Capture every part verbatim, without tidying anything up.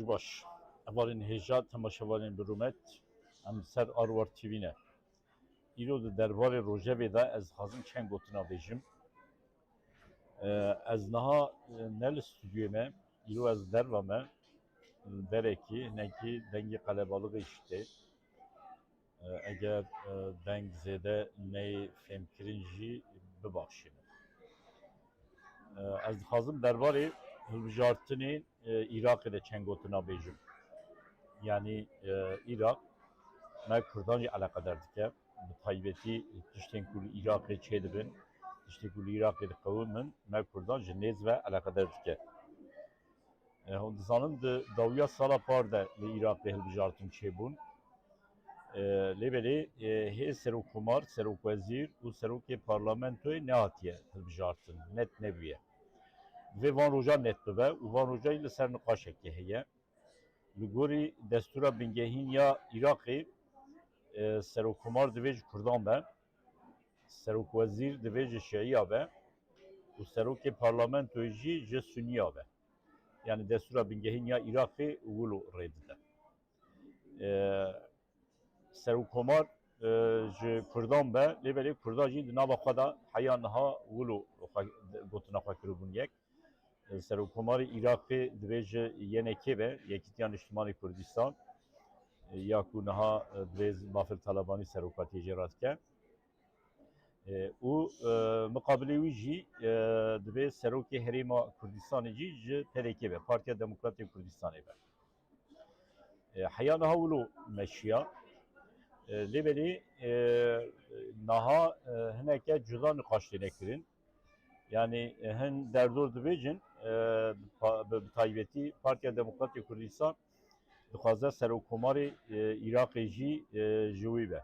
Baş. Hevalên hêja, temaşevanên bi rûmet, em li ser Arwar T V ne. Îro di derbarê rojevê de ez dixwazim çend gotina bêjim. Ee, ez niha, e, ne li stûdyoyê me, îro ez derva me, li derekî, hinekî dengê qelebalixê jî tê. E, eger, e, deng zêde neyê fêmkirin jî bibaxşînin. E, ez dixwazim derbarê hilbijartinên, e, Iraqê de çend gotina bêjim. Yanî, e, Iraq me Kurdan jî eleqedar dike. Bi taybetî tiştên ku li Iraqê çêdibin, tiştên ku li Iraqê diqewimin, me Kurdan ji nêz ve eleqedar dike. E, hûn dizanin di dawiya sala par de li Iraqê hilbijartin çêbûn. E, lê belê, e, hê serokkomar, serokwezîr û serokê parlamentoyê nehatiye hilbijartin, net nebûye. Divê van roja net bibe û van roja jî li ser niqaşekê heye. Li gorî destûra bingehîn ya Iraqê, e, serokkomar divê ji Kurdan be, serokwezîr divê ji Şiiya be û serokê parlamentoyê jî ji Sunniya be. Yanî destûra bingehîn ya Iraqê wilo rê dide. E, serokkomar, e, ji Kurdan be, lê belê Kurda jî di nava xwe de heya niha wilo xwe, gotina xwe kiribûn yek. E, serokkomarê Iraqê divê ji Y N K be, Yekîtiya Niştimanê Kurdistan, e, ya ku niha, e, birêz Bafil Talebanî serokatiyê jê re dike. E, û, e, miqabilê wî jî, e, divê serokê Herêma Kurdistanê jî ji P D K be, Partiya Demokratê Kurdistanê be. E, heya niha wilo meşiya. E, lê belê, e, niha, e, hineke cuda niqaş têne kirin. Yanî, e, hin derdor dibêjin, e, bi pa-, bi, bi taybetî Partiya Demokratê Kurdistan dixwaze serokkomarê, e, Iraqê jî, e, ji wî be.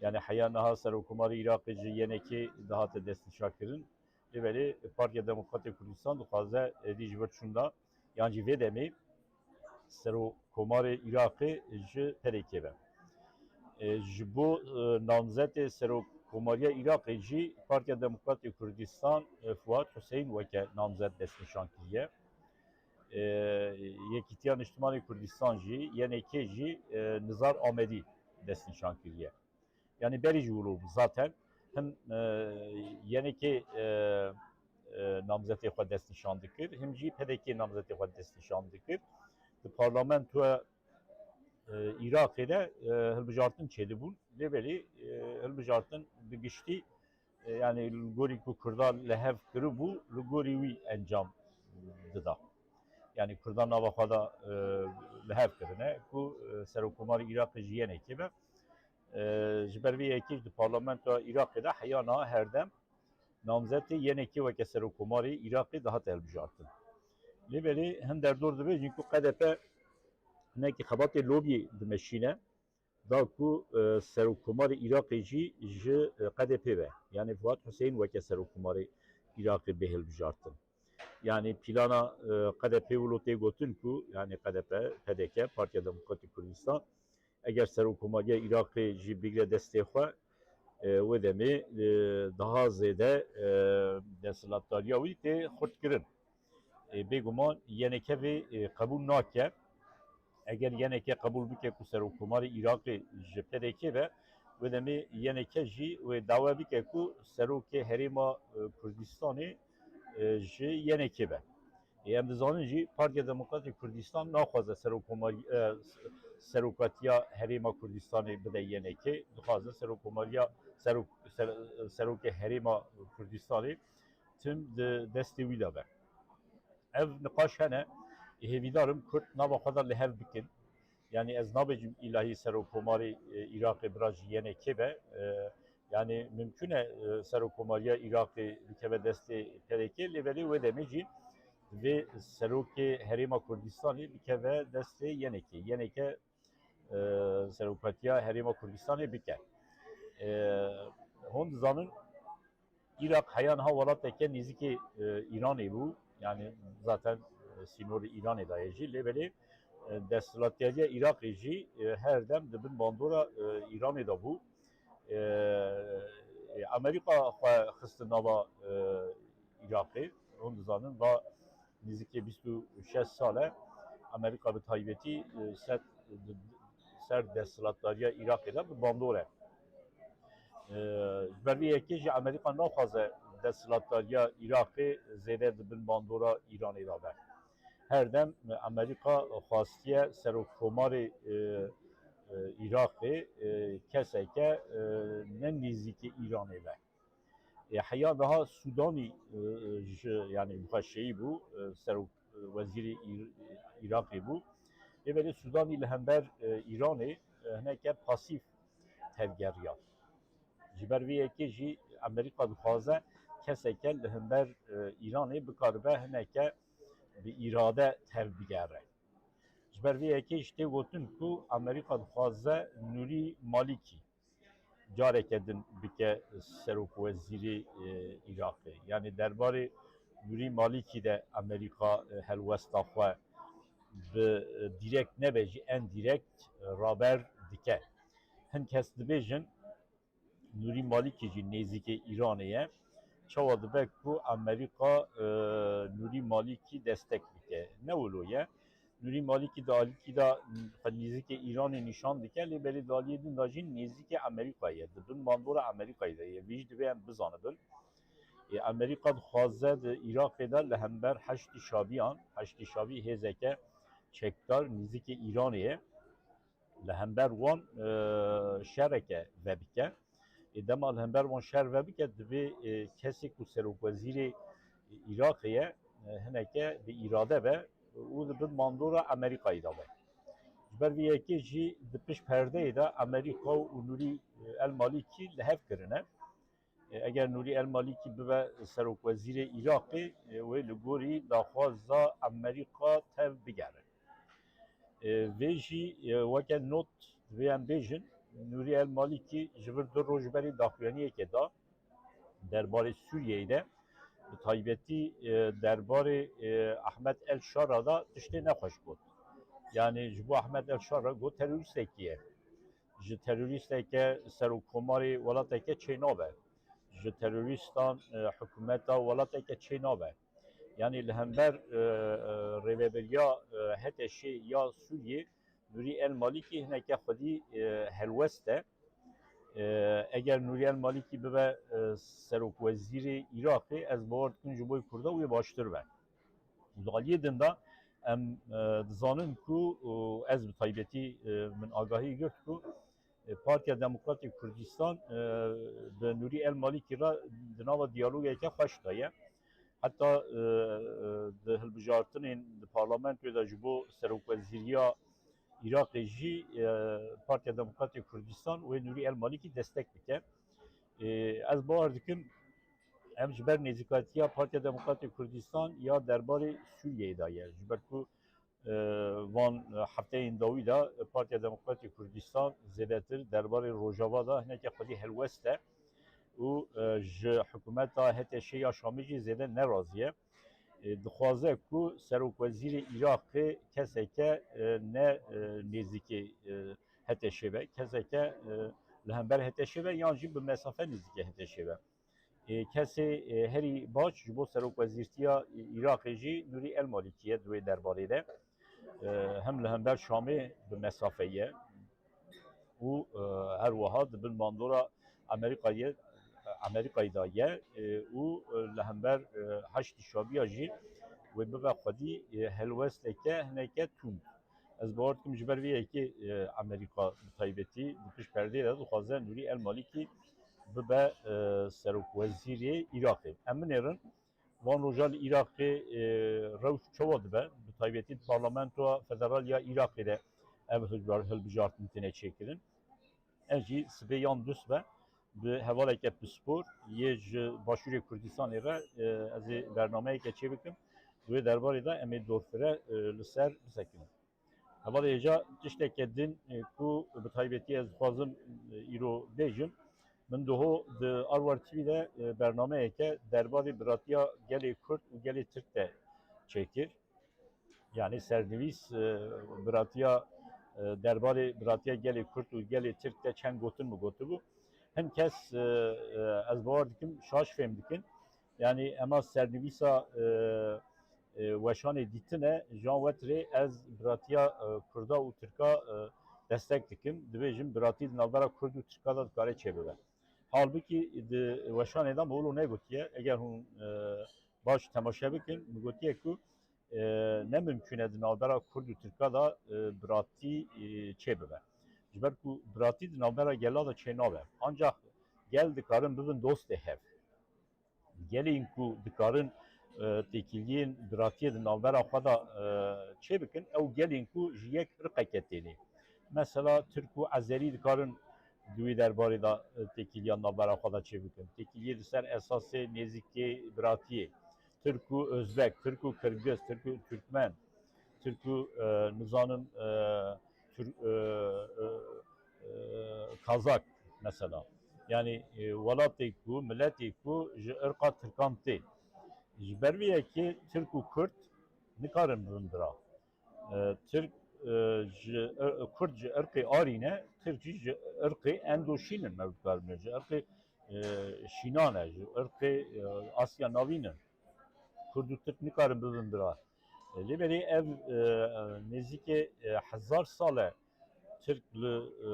Yanî heya niha serokkomarê Iraqê ji Y N K dihate destnîşankirin. Lê belê Partiya Demokratê Kurdistan dixwaze êdî ji vir çûnda yan jî vê demê serokkomarê Iraqê ji P D K be. E, ji bo, e, namzetê serokkomariya Iraqê jî Partiya Demokratê Kurdistan, e, Fuat Huseyîn weke namzet destnîşan kiriye. E, Yekîtiya Niştimanê Kurdistan jî, Y N K jî, e, Nizar Amedî destnîşan kiriye. Yanî berî jî wilo bû zaten. Him, e, Y N K, e, e, namzetê xwe destnîşan dikir, him jî P D K namzetê xwe destnîşan dikir. Di parlamentoya, e, Iraqê de, e, hilbijartin çêdibûn. Lê belê, e, hilbijartin bi giştî, e, yanî li gorî ku Kurda li hev kiribû, li gorî wî encam dida. Yanî Kurda nava xwe de, e, li hev kirine ku, e, serokkomarê Iraqê ji Y N K be. E, ji ber vê yekê jî di parlamentoya Iraqê de heya niha herdem namzetê Y N K weke serokkomarê Iraqê dihate hilbijartin. Lê belê hin derdor dibêjin ku K D P hinekî xebatê lobiyê dimeşîne, da ku, e, serokkomarê Iraqê jî ji, e, K D P be. Yanî Fuat Huseyîn weke serokkomarê Iraqê bê hilbijartin. Yanî plana, e, K D P wilo tê gotin ku, yanî K D P, P D K, Partiya Demokratîk Kurdistan, eger serokkomariya Iraqê jî bigre destê xwe, e, wê demê, e, daha zêde, e, desthilatdariya wî tê xurtkirin. E, bêguman Y N K vê, e, qebûl nake. Eger Y N K qebûl bike ku serokkomarê Iraqê ji P D K be, wê demê Y N K jî wê dawe bike ku serokê Herêma, e, Kurdistanê, e, ji Y N K be. Ê, em dizanin jî Partiya Demokratîk Kurdistan naxwaze serokkomarî-, e, serokatiya Herêma Kurdistanê bide Y N K, dixwaze serokkomariya, serok-, ser-, serokê Herêma Kurdistanê tim di destê wî de be. Ev niqaş hene, hêvîdar im Kurd nava xwe de li hev bikin. Yanî ez nabêjim îlahî serokkomarê, e, Iraqê bira ji Y N K be. E, yanî mimkûn e, e, serokkomariya Iraqê bikeve destê P D K, lê belê wê demê jî divê serokê Herêma Kurdistanê bikeve destê Y N K. Y N K, e, serokatiya Herêma Kurdistanê bike. E, hûn dizanin, Iraq heya niha welateke nêzîkê, e, Îranê bû. Yanî zaten, e, sînorê Îranê de ye jî. Lê belê, e, desthilatdariya Iraqê jî, e, her dem di bin bandora, e, Îranê de bû. E, e, Amerîka xwe xiste nava, e, Iraqê. Hûn dizanin, va nêzîkê bîst û şeş sal e Amerîka bi taybetî, e, ser, ser desthilatdariya Iraqê de bi bandor e. E, ji ber vê yekê jî Amerîka naxwaze desthilatdariya Iraqê zêde di bin bandora Îranê de be. Her dem Amerîka xwastiye serokkomarê, e, e, Iraqê, e, keseke, e, ne nêzîkê Îranê be. E, heya daha Sudanî, e, ji, yanî bi xwe şeyî bû, e, serok, e, wezîrê Îr-, Iraqê bû. Lê belê Sudanî li hember, e, Îranê, e, hineke pasîf tevgeriya. Ji ber vê yekê jî Amerîka dixwaze keseke li hember, e, Îranê bikaribe hineke bi îrade tev bigere. Ji ber vê yekê jî tê gotin ku Amerîka dixwaze Nûrî Malîkî careke din bike serokwezîrê, e, Iraqê. Yanî derbarê Nûrî Malîkî de Amerîka, e, helwesta xwe bi, e, direkt nebe jî endirekt, e, raber dike. Hin kes dibêjin, Nûrî Malîkî jî nêzîkê Îranê ye. Çawa dibe ku Amerîka, e, Nûrî Malîkî destek bike? Ne wilo ye. Nûrî Malîkî di alîkî de xwe nêzîkê Îranê nîşan dike, lê belê di aliyê din de jî nêzîkê Amerîkayê ye. Di bin bandora Amerîkayê de ye. Vî jî divê em bizanibin. Ê, Amerîka dixwaze di Iraqê de li hember Heşdî Şabiyan, Heşdî Şabî hêzeke çekdar nêzîkê Îranê ye. Li hember wan, e, şereke vebike. Ê, dema li hember wan şer vebike, divê, e, kesê ku serokwezîrê Iraqê ye, e, hineke bi îrade be û di bin bandora Amerîkayê de be. Ji ber vê yekê jî di pişt perdeyê de Amerîka û Nûrî, e, El Malîkî li hev kirine. E, eger Nûrî El Malîkî bibe serokwezîrê Iraqê, e, wê li gorî daxwaza Amerîka tev bigere. E, vê jî, e, weke not divê em bêjin, Nûrî El Malîkî ji vir du roj berê daxuyaniyeke da derbarê Sûriyeyê de, bi taybetî, e, derbarê, e, Ahmet El Şara da tiştê nexweş got. Yanî ji bo Ahmet El Şara got terorîstekî ye. Ji terorîsteke serokkomarê welateke çênabe. Ji terorîstan, e, hikûmeta welateke çênabe. Yanî li hember, e, e, rêveberiya, e, H T Ş'ê ya Sûriyê, Nûrî El Malîkî hineke xwedî, e, helwest e. E, eger Nûrî El Malîkî bibe, e, serokwezîrê Iraqê, ez bawer dikim ji bo Kurda wê baştir be. Di aliyê din de em, e, dizanin ku, û ez bi taybetî, e, min agahî girt ku, e, Partiya Demokratê Kurdistan, e, bi Nûrî El Malîkî re di nava diyalogeke xweş de ye. Heta, e, e, di hilbijartinên di parlamentoyê de ji bo serokwezîriya Iraqê jî, e, Partiya Demokratê Kurdistan wê Nûrî El Malîkî destek bike. E, ez bawer dikim, em ji ber nêzîkatiya Partiya Demokratê Kurdistan ya derbarê Sûriyeyê de ye. Ji ber ku, e, van hefteyên dawî de Partiya Demokratê Kurdistan zêdetir derbarê Rojava de hineke xwedî helwest e û, e, ji hikûmeta H T Ş'ê ya Şamê jî zêde nerazî ye. E, dixwaze ku serokwezîrê Iraqê keseke, e, ne, e, nêzîkê, e, H T Ş'ê be, keseke, e, li hember H T Ş'ê be yan jî bi mesafe nêzîkê H T Ş'ê be. E, kesê, e, herî baş ji bo serokwezîrtiya Iraqê jî Nûrî El Malîkî ye di wê derbarê de. E, hem li hember Şamê bi mesafe ye û, e, her wiha di bin bandora Amerîkayê, Amerîkayê de ye, e, û, e, li hember, e, Heşdî Şabiya jî wê bibe xwedî, e, helwesteke hineke tund. Ez bawer dikim ji ber vê yekê, e, Amerîka bi taybetî di pişt perdeyê de dixwaze Nûrî El Malîkî bibe, e, serokwezîrê Iraqê. Em binêrin, van roja li Iraqê, e, rewş çawa dibe? Bi taybetî di Parlamentoya Federal ya Iraqê de ev hilbijar-, hilbijartin têne çêkirin. Em jî sibê yan dusbe bi hevaleke pispor yê ji Başûrê Kurdistanê re, e, ez ê bernameyeke çêbikim. Di wê derbarê de em ê dorfire, e, li ser bisekinin. Hevalê hêja tişteke din, e, ku bi taybetî ez dixwazim, e, îro bêjim. Min doho di Arwar T V de, e, bernameyeke derbarê biratiya gelê Kurd û gelê Tirk de çêkir. Yanî sernivîs, e, biratiya, e, derbarê biratiya gelê Kurd û gelê Tirk de çend gotin min gotibû. Hin kes, e, e, ez bawer dikim şaş fêm dikin. Yanî ema sernivîsa, e, e, weşanê dîtine, jan wetirê ez biratiya, e, Kurda û Tirka, e, destek dikim. Dibêjim biratî di navbera Kurd û Tirka de dikare çêbibe. Halbikî di weşanê de min wilo negotiye. Eger hûn, e, baş temaşe bikin, min gotiye ku, e, ne mimkûn e di navbera Kurd û Tirka de, e, biratî, e, çêbibe. Ji ber ku biratî di navbera gela de çênabe. Ancax gel dikarin bibin dostê hev. Gelên ku dikarin, e, têkiliyên biratiyê di navbera xwe de, e, çêbikin, ew gelên ku ji yek irqeke tênê. Mesela Tirk û Ezerî dikarin di wî derbarê de, e, têkiliya navbera xwe de çêbikin. Têkiliyê li ser esasê nêzîkê biratiyê. Tirk û Özbek, Tirk û Kirgiz, Tirk û Türkmen, Tirk û, e, nizanim, e, Tir-, e, e, e, Kazak mesela. Yani, e, welatê ku, miletê ku ji irqa Tirkan tê. Ji ber vê yekê Tirk û Kurd nikarin bibin bira. E, Tirk, e, ji ir-, Kurd ji irqê Arî ne, Tirk jî ji irqê Endoşîn in, me dikarin ji irqê, e, Şînan e, ji irqê, e, Asya Navîn in. Kurd û Tirk nikarin bibin bira. E, lê belê ev, e, nêzîkê, e, hezar sal e Tirk li, e,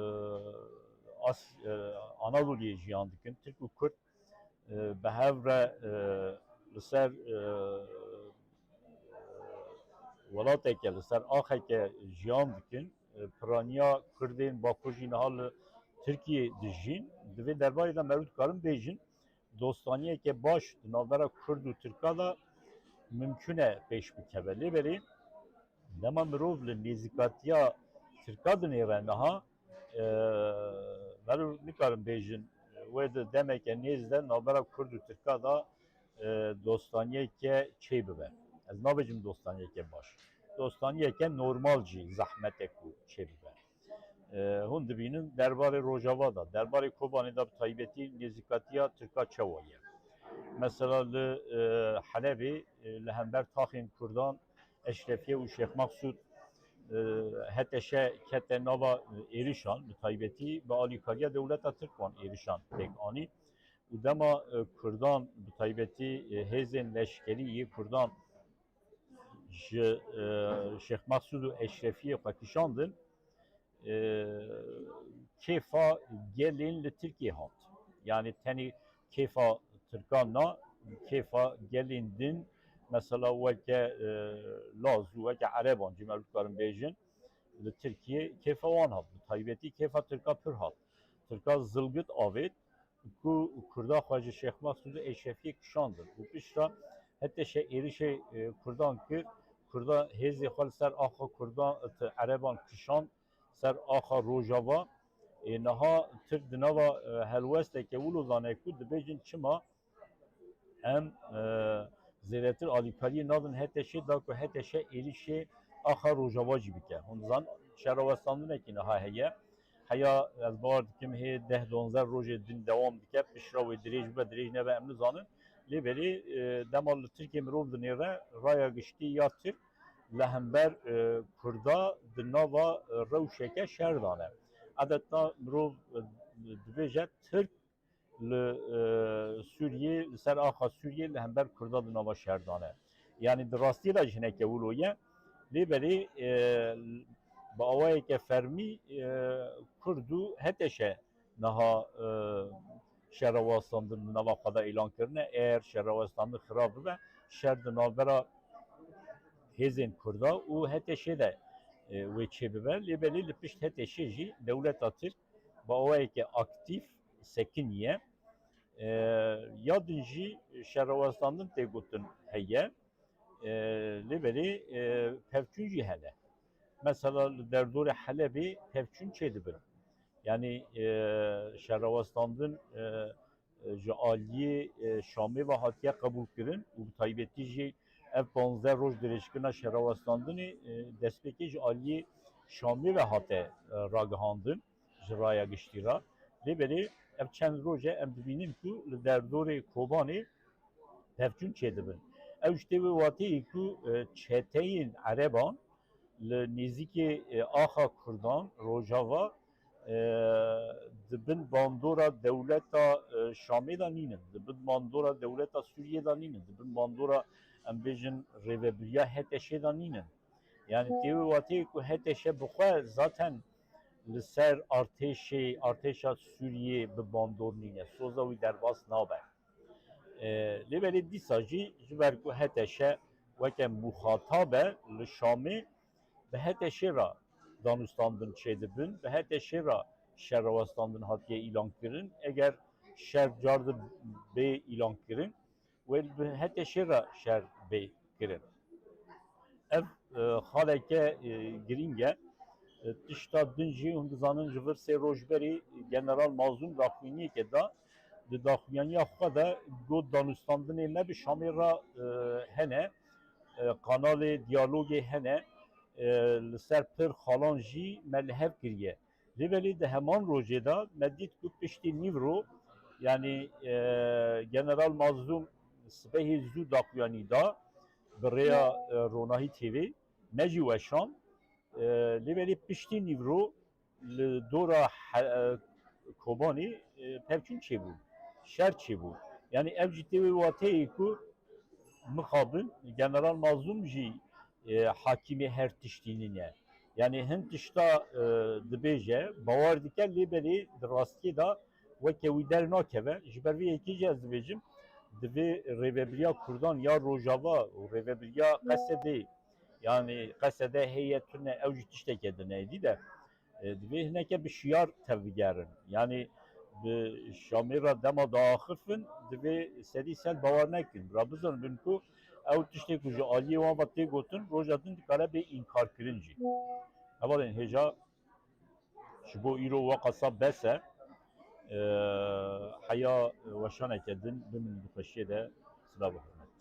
As-, e, Anadoliyê jiyan dikin. Tirk û Kurd, e, bi hev re, e, li ser, e, welateke, li ser axeke jiyan dikin. E, piraniya Kurdên Bakur jî niha li Tirkiyê dijîn. Di vê derbarê de merû dikarin bêjin, dostaniyeke baş di navbera Kurd û Tirka de mimkûn e pêş bikeve. Lê belê dema mirov li nêzîkatiya Tirka dinêre niha, e, merû nikarin bêjin, wê di demeke nêz de navbera Kurd û Tirka de, e, dostaniyeke çêbibe. Ez nabêjim dostaniyeke baş. Dostaniyeke normal jî zehmet e ku çêbibe. E, hûn dibînin derbarê Rojava de, derbarê Kobanê de bi taybetî nêzîkatiya Tirka çawa ye? Mesela li, e, Helebê, e, li hember taxên Kurdan Eşrefiye û Şêx Mexsûd, e, H T Ş kete nava, e, êrişan, bi taybetî bi alîkariya dewleta Tirk wan êrişan pêk anî. Û dema, e, Kurdan, bi taybetî, e, hêzên leşkerî yê Kurdan ji, e, Şêx Mexsûd û Eşrefiyê xwe kişandin, e, kêfa gelên li Tirkiyê hat. Yani tenê kêfa Tirkan na, kêfa gelên din, mesela weke, e, Laz û weke Ereban jî me dikarin bêjin, li Tirkiyê kêfa wan hat. Bi taybetî kêfa Tirka pir hat. Tirka zilgit avêt ku Kurda xwe ji Şêx Mexsûd û Eşrefiyê kişandin û piştre H T Ş êrişê, e, Kurdan kir. Kurda hêzê xwe li ser axa Kurdan, e, Ereban kişand ser axa Rojava. Ê, niha Tirk di nava, e, helwesteke wilo dane ku dibêjin çima em, e, zêdetir alîkariyê nadin H T Ş'ê da ku H T Ş êrişê axa Rojava jî bike. Hûn dizan şerra westandinekî niha heye. Heya ez bawer dikim hê deh donzdeh rojê din dewam dike, piştre wê dirêj bibe, dirêj nebe em nizanin. Lê belê, e, dema li Tirkiyê mirov dinêre, raya giştî ya Tirk li hember, e, Kurda di nava, e, rewşeke şer de ne. Edeta mirov, e, dibêje Tirk li, e, Sûriyê, li ser axa Sûriyê li hember Kurda di nava şer de ne. Yanî di rastiyê de jî hineke wilo ye. Lê belê, e, bi awayeke fermî, e, Kurd û H T Ş niha, e, şerewastandin di nava xwe de îlan kirine. Eger şerewastandin xirab bibe, şer di navbera hêzên Kurda û H T Ş'ê de, e, wê çêbibe. Lê belê li pişt H T Ş'ê jî dewleta Tirk bi awayeke aktîf sekiniye. E, ya din jî şerewastandin tê gotin heye. E, lê belê, e, pevçûn jî hene. Mesela li derdorê Helebê pevçûn çêdibin. Yanî, e, şerewestandin, e, e, ji aliyê, e, Şamê ve hatiye qebûlkirin û bi taybetî jî ev panzdeh roj dirêjkirina şerewestandinê, e, destpêkê ji aliyê Şamê ve hate, e, ragihandin ji raya giştî re. Lê belê ev çend roj e em dibînin ku li derdorê Kobanê pevçûn çêdibin. Ew ji tê wê wateyê ku, e, çeteyên Ereban li nêzîkê, e, axa Kurdan, Rojava, e, di bin bandora dewleta, e, Şamê de nînin, di bin bandora dewleta Sûriyê de nînin, di bin bandora em bêjin rêvebiriya H T Ş'ê de nînin. Yani tê wê wateyê ku H T Ş bi xwe zaten li ser artêşê, artêşa Sûriyê bi bandor nîne. Soza wî derbas nabe. E, lê belê dîsa jî ji ber ku H T Ş weke muxatab e li Şamê, bi H T Ş re danûstandin çêdibin, bi H T Ş re şerewestandin hatiye îlan kirin. Eger şer car di bê îlan kirin, wê bi H T Ş re şer bê kirin. Ev, e, xaleke, e, girîng e. E, tişta din jî hûn dizanin ji vir sê roj berî General Mazlûm daxuyaniyeke da, di daxuyaniya xwe de got danûstandinê me bi Şamê re, e, hene, e, kanalê diyalogê hene, e, li ser pir xalan jî me li hev kiriye. Lê belê di heman rojê de me dît ku piştî nîvro, yanî, e, General Mazlûm sibehê zû daxuyanî da bi rêya, e, Ronahî T V, me jî weşand. E, lê belê piştî nîvro li dora he-, e, Kobanê, e, pevçûn çêbû, şer çêbû. Yanî ev jî tê wê wateyê ku mixabin General Mazlûm jî, e, hakîmê her tiştî nîne. Yanî hin tişta, e, dibêje, bawer dike, lê belê di rastiyê de weke wî dernakeve. Ji ber vê yekê jî ez dibêjim, divê rêvebiriya Kurdan ya Rojava û rêvebiriya Qesedê, yanî Qesede heye tune, ew jî tişteke din e, êdî de, e, divê hineke bi şiyar tevbigerin. Yanî bi Şamê re dema diaxifin, divê sedî sed bawer nekin. Bira bizanibin ku ew tiştê ku ji aliyê wan ve tê gotin, roja din dikare bê înkarkirin jî. Hevalên hêja ji bo îro weqasa bes e. E, heya weşaneke din bimînin di xweşiyê de. Silav û hurmet.